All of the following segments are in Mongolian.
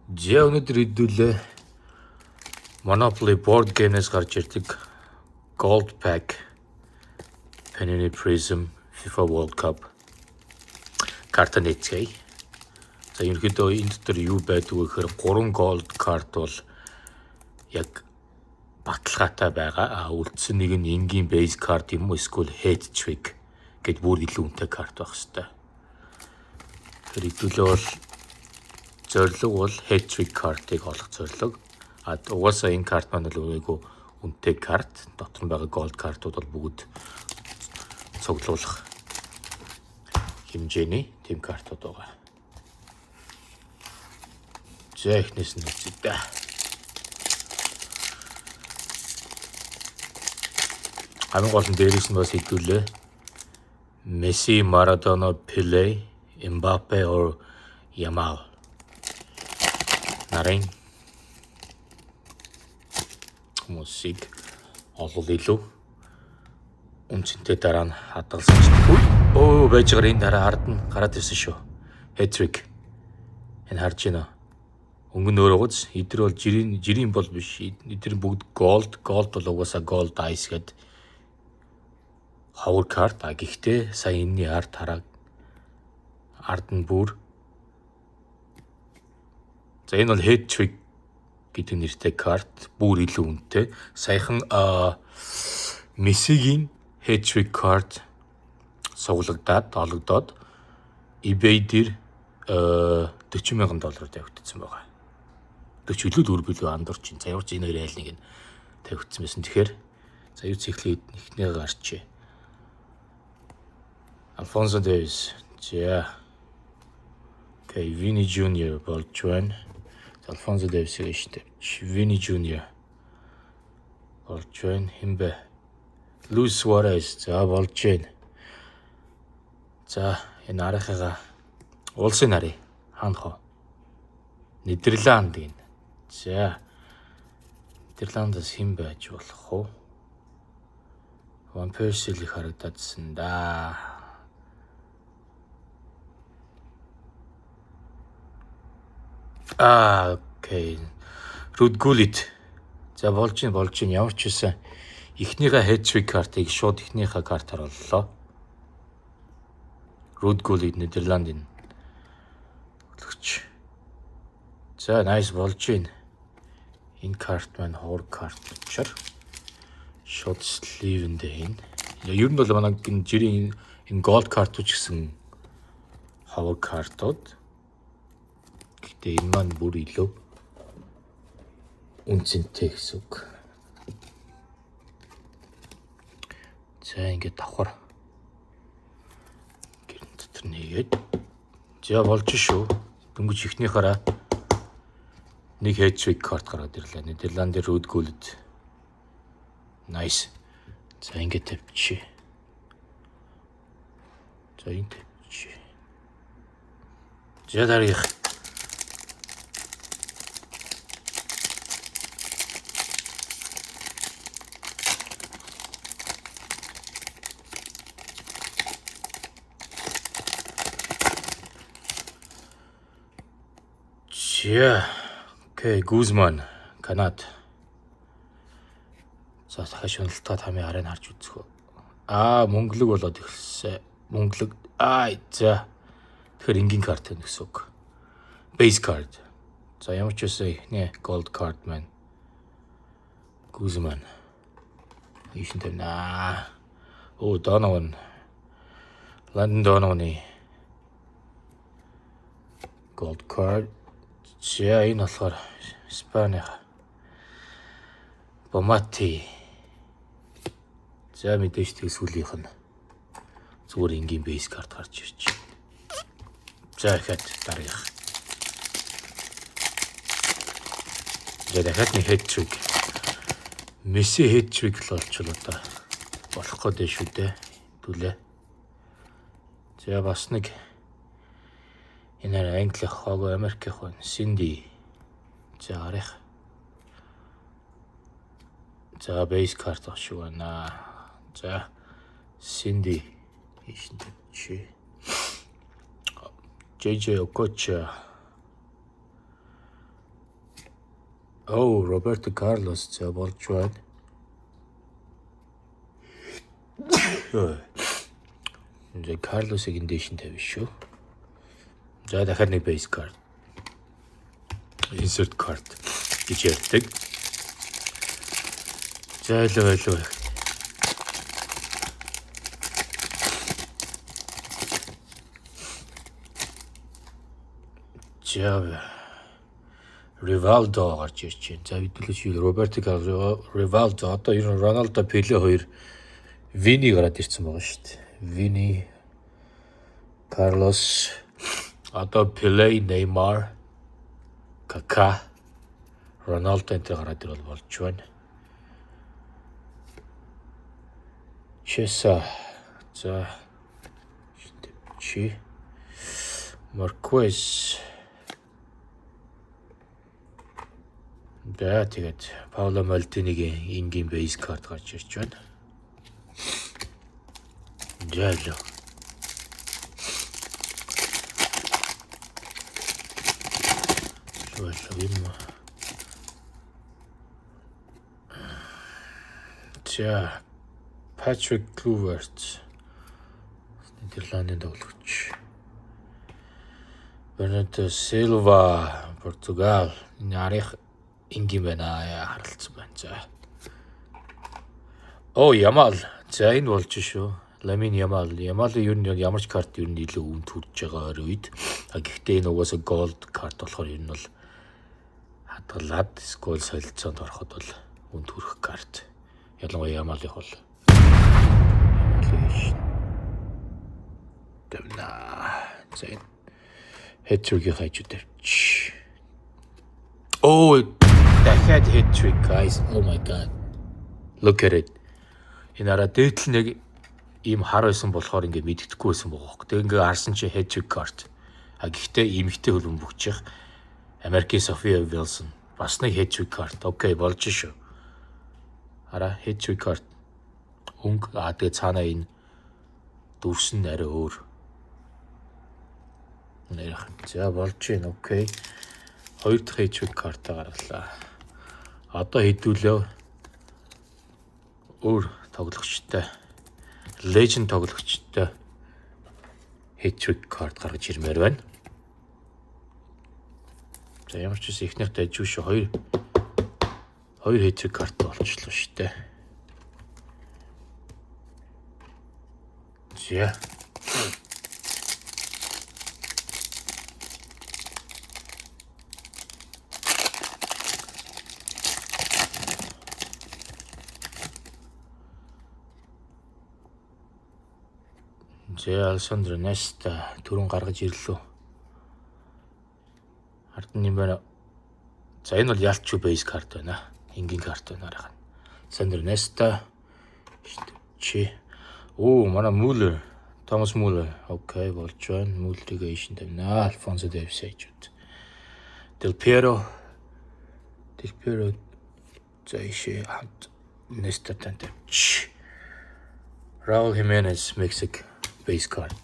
За, өнөөдөр хэдүүлээ Monopoly board game-ээс гарч ирдэг Gold Pack Panini Prizm FIFA World Cup карта нээцгээе. За, ерөнхийдөө энэ дотор юу байдаг вэ гэхээр 3 gold карт бол яг баталгаатай байгаа. А үлдсэн нэг нь энгийн base card юм уу, эсвэл hat trick гэд бүр илүү үнэтэй карт байх хэвээр. Тэгэхээр хэдүүлээ бол зорилго бол hat trick картыг олох зорилго. А угаасаа энэ карт маань бол өөрийгөө үнэтэй карт. Дотор нь байгаа gold картууд бол бүгд цуглуулах хэмжээний тийм картууд байгаа. За, эхнээс нь үзье дээ. Хамгийн гол нь дээрээс нь бас хэдүүлээ. Месси, Марадона, Пеле, Мбаппе or Ямал нарын хүмүүсийг олвол илүү үнцэнтэй дараа нь хадгалсан ч. Өө, байж байгаа, энэ дараа ард нь гараад ирсэн шүү. Hat trick. Энэ харж байна уу? Өнгө нь өөр угаз. Эдгээр бол жирийн бол биш. Эдгээр бүгд gold. Gold бол угаасаа gold ice гэд ховор карт. А гэхдээ сая энэний ард хараа, ард нь бүр. За, энэ бол hat trick гэдэг нэртэй карт, бүр илүү үнэтэй. Саяхан Мессигийн hat trick карт суглагдаад олгодоод eBay дээр 40 мянган доллараар тавигдсан байгаа. 40 илүү 4 билүү, андуурч. За, ямар ч энэ хоёрын аль нэг нь тавигдсан байсан. Тэгэхээр за, юу цэхлээ эхнээ гарчээ. Alphonso Davies. За. Okay, Vini Junior болж байна. Alphonso Davies-ийг штэ. Vini Junior болж байна. Хэн бэ? Luis Suarez. За, болж байна. За, энэ арихыгаа улсын нарыг хаанах вэ? Нидерланд гин. За. Нидерландаас хэн байж болох вэ? Ван Перси л их харагдаадсан да. Аа, okay. Руд Гулит. За, болж гин, болж гин, ямар ч байсан эхнийхээ hat trick картыг шууд эхнийхээ картаар оллоо. Руд Гулит, Нидерландын төлөгч. За, nice, болж гин. Энэ карт маань ховор карт учраас шууд sleeve-ндээ хийн. Ер нь бол манай энэ жирийн энэ gold картууд ч гэсэн ховор картууд. Гэхдээ энэ маань бүр илүү үнэ цэнтэй гэсэн үг. За, ингээд давхар гэрэн дотор нэгээд, за, болж шүү. Дөнгөж эхнийхээрээ нэг hat trick карт гараад ирлээ. Нидерландын Руд Гулит. Nice. За, ингээд тавьчих. За, энэ тавьчих. За, дараагийнх. За. Okay, Гузман, Канад. За, дахиад шуналтаа тамийн харыг харж үзэх үү. Аа, мөнгөлөг болоод эхэлсэн. Мөнгөлөг. Аа, за. Тэгэхээр энгийн карт байна гэсэн үг. Base card. За, ямар ч байсан эхний gold card маань Гузман. Ийшин тавина. Оо, Донован. Лондон Донованы gold card. За, энэ болохоор Испани Бомати. За, мэдээж тэг сүүлийнх нь зүгээр энгийн base card гарч ирж байна. За, дахиад дараагийнх. За, дахиад нэг hat trick. Месси hat trick л болчихвол одоо болох гээд шүү дээ. Түлээ. За, бас нэг энэ хараа Англи хаагүй, Америк байна. Синди. За, арих. За, base card ах шиг байна. За, Синди ийшин тавьчих. JJ Okocha. Oh, Роберто Карлос, за болж байна. За, Карлосыг энэ дээш нь тавина шүү. За, дахиад нэг base card. Insert card гэж ярьдаг. За, илүү илүү. За, Ривалдо гарч ирж байна. За, хэдүүлээ Роберто Карлос, Ривалдо, одоо ер нь Роналдо, Пеле хоёр, Вини гараад ирсэн байгаа шүү дээ. Вини, Карлос, одоо Пеле, Неймар, Кака, Роналдо энэ гараад ирвэл болж байна. Чеса. За, чи Марквес. За, тэгээд Пауло Мальдинигийн энгийн base card гарч ирж байна. За, л. Юм. За, Патрик Клуверт, Нидерландын тоглогч. Бернардо Силва, Португал. Энэ арих энгийн байна. Харалцсан байна. За. Оо, Ямал. За, энэ болж шүү. Ламин Ямал. Ямалын ер нь ямар ч карт ер нь илүү үн төрж байгаа үед. А гэхдээ энэ угаасаа gold карт болохоор ер нь бол хадгалаад эсвэл солилцоонд ороход бол үн төрөх карт. Ялангуяа Ямалын бол. Ямалын тавина. За, энэ hat-trick-ийн хажуу тавьчих. Оо, дахиад hat-trick, guys. Oh my God. Look at it. Энэ араа дээдл нь яг ийм хар байсан болохоор ингээ мэддэхгүй байсан байгаа хөөе. Тэгээ ингээ харсан чи hat-trick card. А гэхдээ эмэгтэй хөлбөмбөгчих Америкийн София Вилсон, бас нэг hat-trick card. Okay, болж шүү. Хараа, hat-trick card. Өнгө, а тэгээ цаанаа энэ дүрс нь арай өөр. Нэрх. За, болж байна. Okay. Хоёр дахь hat-trick карта гаргалаа. Одоо хэдүүлээ өөр тоглогчтой, legend тоглогчтой hat-trick card гаргаж ирмээр байна. За, ямар ч үс эхнийх дайжгүй шүү. Хоёр hat-trick карт болчихлоо шүү дээ. За. За, Алесандро Неста түрүүн гаргаж ирлээ. Ард нь юм байна. За, энэ бол ялчгүй base карт байна. Энгийн карт байна арах. Алесандро Неста чи. Оо, манай Мюллер, Томас Мюллер. Okay, болж байна. Мюллерийг ийшин тавина. Альфонсо Дэвис хажууд. Дел Пьеро. Дел Пьеро, за, ийшээ хамт Нестатай тавьчих. Raul Jimenez, Mexico base card.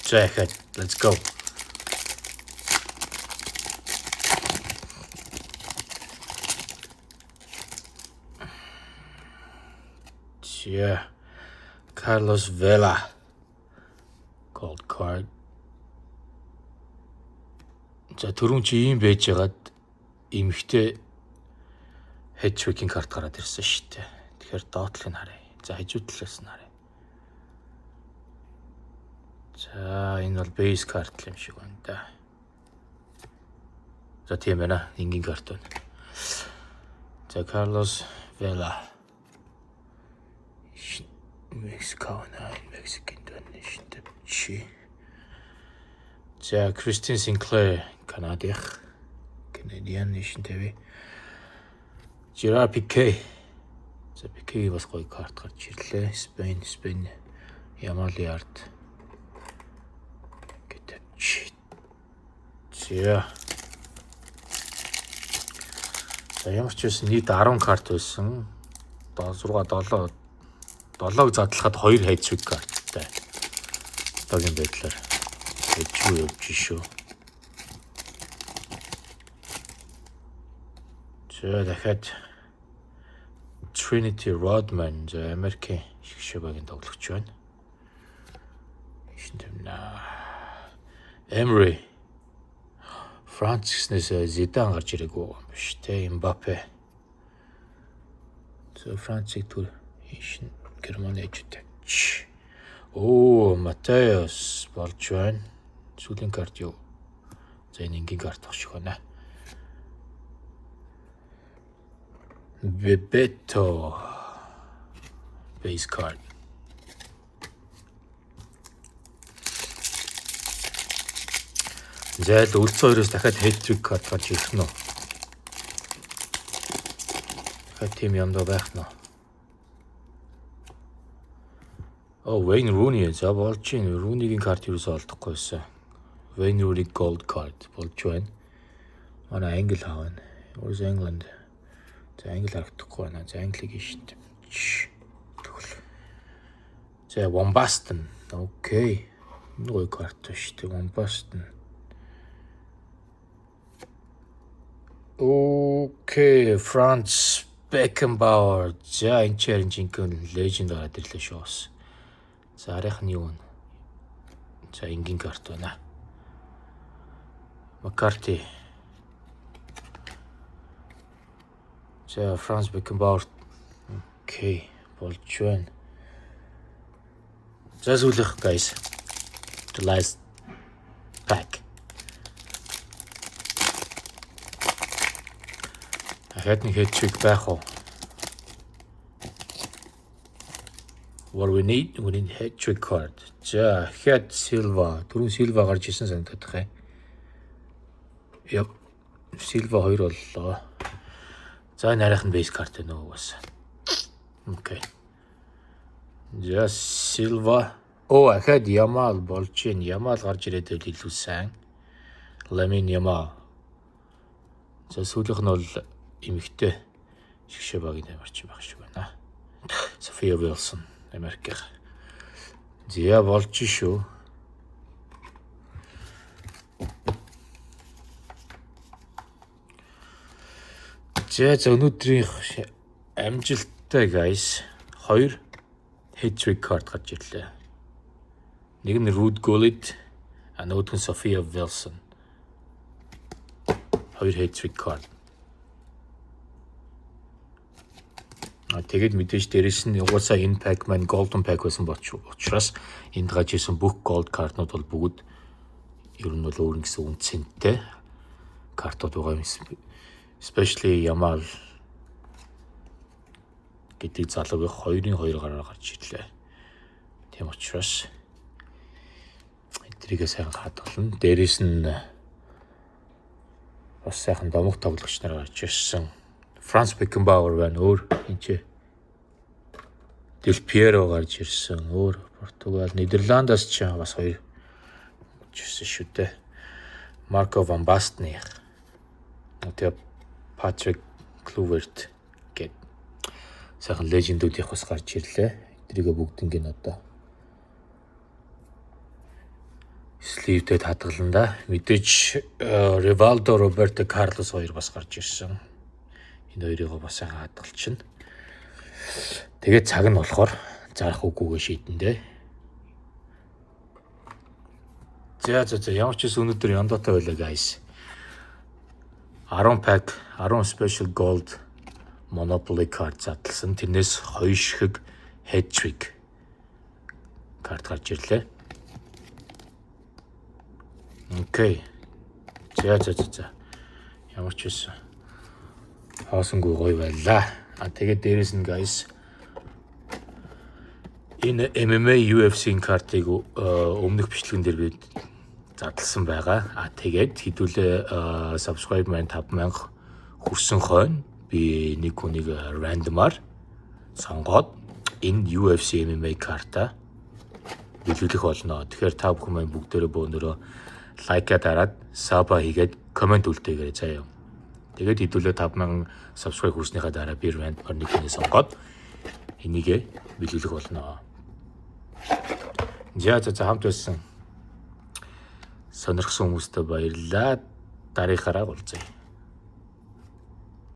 За, ихэд let's go. За, Carlos Vela gold card. За, түрүүн чи ийм байж байгаад эмэгтэй hat-trick-ийн карт гараад ирсэн шүү дээ. Тэгэхээр доотлыг харъя. За, хажуу талаас нь харъя. За, энэ бол base карт юм шиг байна да. За, тийм байна. Энгийн карт байна. За, Carlos Vela. Мексико на Мексикийн байна шүү дээ. Чи. За, Кристин Синклер, Канадых. Canadian шин тавь. Жерар Пике. За, Пике бас гоё карт гарч ирлээ. Spain, Spain, Ямали ард гэдэг. За. За, ямар ч байсан нийт 10 карт байсан. 6 7 7-ог задлахад 2 hat-trick карттай. Одоогийн байдлаар хэжгүй явж шүү. За, дахиад Trinity Rodman, за, Америкийн шигшээ багийн тоглогч байна. Ишин тавина. Emery. Франц гэснээс Зидан гарч ирээгүй юм биш те, Мбаппе. За, Францыг түр ишин Германы аж тавьч. Оо, Матеус болж байна. Сүүлийн карт юу? За, энэ энгийн карт ах шиг байна. Bebeto base card. За, л үлдсэн хоёроос дахиад hat-trick card гарч ирэх нь үү? Дахиад тийм юмдаа байх нь үү? Оо, Wayne Rooney, за, болж байна. Rooney-гийн карт юусоо олдохгүй байсан. Wayne Rooney gold card болж байна. Манай Англи хаана? Where's England? За, Англи харагдахгүй байна. За, Англиг шин. За, Van Basten. Okay. Энэ гоё карт шүү дээ. Van Basten. Okay, Franz Beckenbauer. За, энэ ч харин жинхэнэ legend гараад ирлээ шүү бас. За, арийнх нь юу вэ? За, энгийн карт байна. Маккарти. За, Франц Бекенбауэр. Okay, болж байна. За, сүүлийнх, guys. The last pack. Дахиад нэг hat-trick байх уу? What we need, we need hat-trick card. За, дахиад Silva. Түрүүн Silva гарч ирсэн санагдах юм. Yep. Silva 2 боллоо. За, энэ арайхан base card байна уу бас. Okay. За, Silva. Оо, ахаад Ямал болж байна. Ямал гарч ирээд байвал илүү сайн. Ламин Ямал. За, сүүлийнх нь бол эмэгтэй шигшээ багийн тамирчин байх шиг байна. София Вилсон, Америкийн. За, болж шүү. За, өнөөдрийн амжилттай, guys. Хоёр hat-trick card гарч ирлээ. Нэг нь Ruud Gullit, а нөгөөх нь Sophia Wilson. Хоёр hat-trick card. А тэгээд мэдээж дээрэс нь угаасаа энэ pack маань golden pack байсан учраас энд гарч ирсэн бүх gold картнууд бол бүгд ер нь бол өөр нь гэсэн үнцэнтэй картууд байгаа юм. Especially Yamal гэдэг залуугийн 2-ын 2 гараар гарч ирлээ. Тийм учраас эдрийгээ сайн хадгална. Дээрэс нь бас сайхан домог тоглогч нар гарч ирсэн. Франц Бекенбауэр байна. Өөр энэ ч Дел Пьеро гарч ирсэн. Өөр Португал, Нидерландаас ч бас хоёр гарч ирсэн шүү дээ. Марко Ван Бастны. Тэгээ Патрик Клуверт гээд сайхан legend үүд их бас гарч ирлээ. Эдрийгээ бүгднийг нь одоо sleeve тэй хадгална да. Мэдээж Ривалдо, Роберто Карлос хоёр бас гарч ирсэн. Энэ хоёрыг бас сайхан хадгалчихна. Тэгээд цаг нь болохоор зарах үгүйгээ шийдэн дээ. За, ямар ч гэсэн өнөөдөр яндаатай байлаа, guys. 10 pack, 10 special gold Monopoly card задлсан. Тэрнээс хоёр ширхэг hat trick карт гарч ирлээ. Okay. За. Ямар ч байсан хоосонгүй гоё байлаа. А тэгээд дээрэс нь, guys, энэ MMA UFC-ийн картыг өмнөх бичлэгэн дээр би задлсан байгаа. А тэгээд хэдүүлээ subscribe маань 5000 хүрсэн хойно би нэг хүнийг random аар сонгоод энэ UFC MMA карта бэлэглэх болно. Тэгэхээр та бүхэн маань бүгдээрээ бөөнөрөө like аа дараад, sub аа хийгээд, comment үлдээгээрэй заяа. Тэгээд хэдүүлээ 5000 subscribe хүрснийхаа дараа би random аар нэг хүнийг сонгоод энийгээ бэлэглэх болно. За, хамт байсан, сонирхсан хүмүүстээ баярлалаа. Дараагаараа уулзъя.